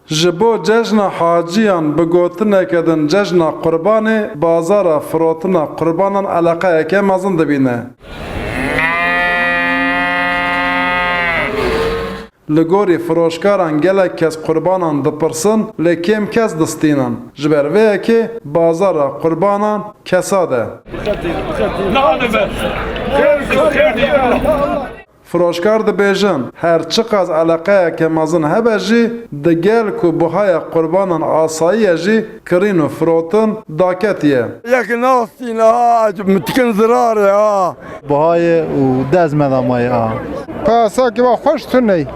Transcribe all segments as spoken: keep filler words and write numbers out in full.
Ji bo cejna haciyan bi gotineke din cejna Qurbanê, bazara firotina qurbanan eleqeyeke mezin dibîne. Li gorî firoşkaran gelek kes qurbanan dipirsin, lê kêm kes distînin. Ji ber vê yekê bazara qurbanan kesad e. Firoşkar dibêjin, her çiqas eleqeyeke mezin hebe jî, digel ku buhaya qurbanan asayî ye jî, kirîn û firotin daketiye. Yek nastîne ha, min tikin zirarê ha. Buhayê û dez me damayê ha. Pesa ki va xweş tuney.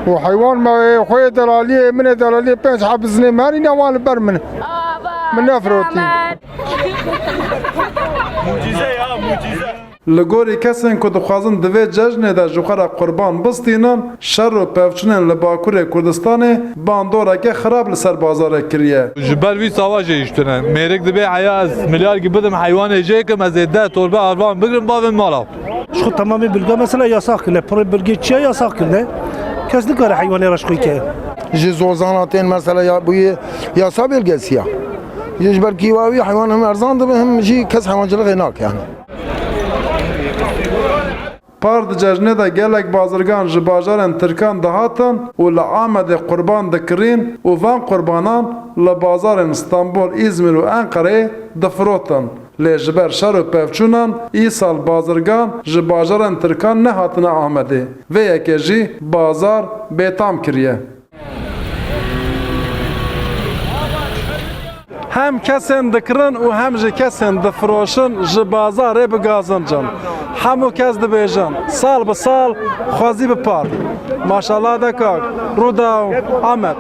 Û heywan me ê xwe yê delaliyê, min ê delaliyê pênc heb zinê me herîne wan li ber min. Min nefirotî. Li gorî kesên ku dixwazin di vê cejnê de ji xwe re qurban bistînin, şer û pevçûnên li Bakurê Kurdistanê bandoreke xirab li ser bazarê kiriye. Ji ber vî sava jê hiştine. Mêrik dibê heya ez milyarkî bidim heywanê jê kim, ez ê deh torbe arvan bigrim bavim mala. Ji xwe temamê bilga mesela yasax kirine, pirê bilgê çiya yasax kirine. Kes nikare heywanê re ji xwe ke. Ji zozana tên mesela ya, bûye yasa belgesiya. Ji ber kîwawî heywan hem erzan dibe hem jî kes heywancilixê nake yani. Par di cejnê de gelek bazirgan ji bajarên Tirkan dihatin û li Amedê qurban dikirîn û van qurbanan li bazarên Stenbol, Îzmîr û Enqereyê difirotin. Lê ji ber şer û pevçûnan îsal bazirgan ji bajarên Tirkan nehatine Amedê. Vê yekê jî bazar bêtam kiriye. Hem kesên dikirin û hem jî kesên difiroşin ji bazarê bi gazinc in. Hemû kes dibêjin, sal bi sal xwezî bi par. Maşallah de kak, Rûdaw, Amed.